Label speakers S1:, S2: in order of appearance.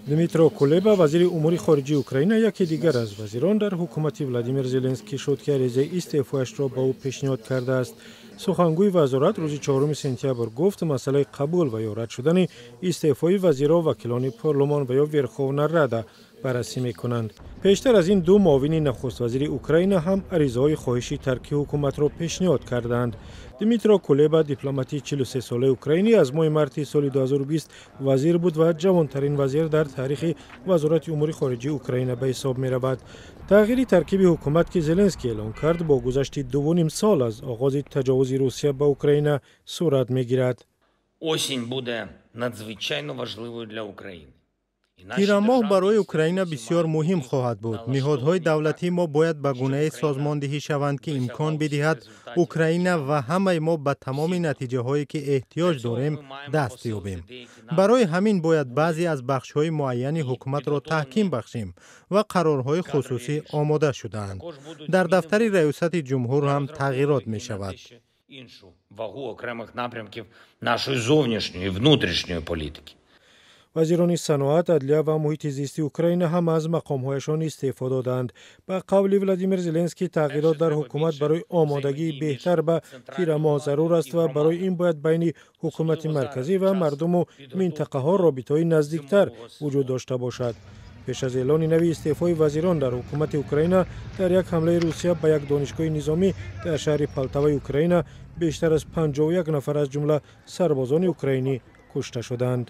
S1: Дмитро Кулеба, вазири умури хориҷии Украина, яке дигар аз вазирон дар ҳукумати Владимир Зеленский шуд, ки аризаи истеъфояшро ба ӯ пешниҳод кардааст. Сухангӯи вазорат рӯзи 4 сентябр гуфт, масъалаи қабул ва ё рад шудани истеъфои вазирро вакилони парлумон ва ё Верховна Рада баррасӣ мекунанд. Пештар аз ин ду муовини нахуствазири Украина ҳам аризаҳои хоҳиши тарки ҳукуматро пешниҳод карданд. Дмитро Кулеба, дипломати 43-солаи украинӣ, аз моҳи марти соли 2020 вазир буд ва ҷавонтарин вазир дар таърихи Вазорати умури хориҷии Украина ба ҳисоб меравад. Тағйири таркиби ҳукумат, ки Зеленский эълон кард, бо гузашти 2,5 сол аз оғози таҷовузи Русия ба Украина сурат мегирад.
S2: Осінь буде надзвичайно важливою для України.
S3: Тирамоҳ барои Украина бисёр муҳим хоҳад буд. Ниҳодҳои давлатии мо бояд ба гунае созмондиҳӣ шаванд, ки имкон бидиҳад Украина ва ҳамаи мо ба тамоми натиҷаҳое, ки эҳтиёҷ дорем, даст ёбем. Барои ҳамин бояд баъзе аз бахшҳои муайяни ҳукуматро таҳким бахшем ва қарорҳои хусусӣ омода шудаанд. Дар дафтари раёсати ҷумҳур ҳам тағйирот мешавад.
S2: Іншу вагу окремих напрямків нашої зовнішньої і внутрішньої політики.
S1: Вазирони саноат, адлия ва муҳити зисти Украина ҳам аз мақомҳояшон истеъфо доданд. Ба қавли Владимир Зеленский, тағйирот дар ҳукумат барои омодагии беҳтар ба тирамоҳ зарур аст ва барои ин бояд байни ҳукумати марказӣ ва мардуму минтақаҳо робитаҳои наздиктар вуҷуд дошта бошад. Пеш аз эълони нави истеъфои вазирон дар ҳукумати Украина, дар як ҳамлаи Русия ба як донишгоҳи низомӣ дар шаҳри Полтаваи Украина бештар аз 51 нафар, аз ҷумла сарбозони украинӣ, кушта шуданд.